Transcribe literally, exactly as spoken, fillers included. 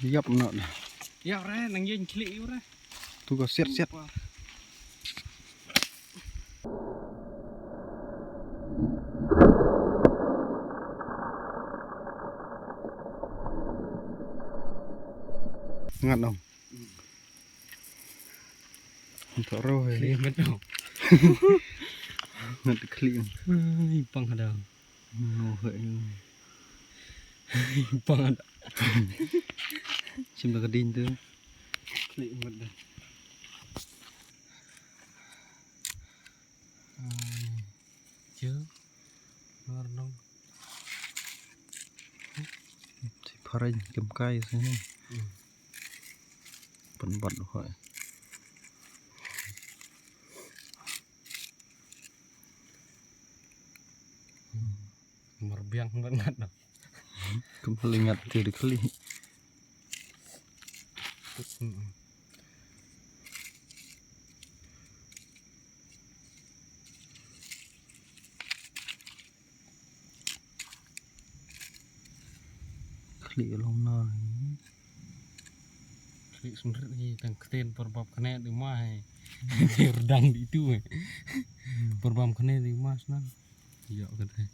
Yap noh. Yap re, nang yen khlieh yu re. Tu ko siat siat. Ngat nong. Untuk roh. Khlieh met nong. Ngat khlieh. Ai, pang ada. No, hai. Pang ada. Sim da ka ding tu. Khlieh met dah. Ai, je. Ngar nong. Si phareng kem kai sini. Hmm. Pynbat du hoi. Mar biang ban ngat noh. Kem pynlyngat te de khlieh. Hmm. Khlieh long na. Khlieh sumrit hi tang ktien por bap khane di ma hi. Por dang di tu hi. Por bap khane di ma snan. Yo kata.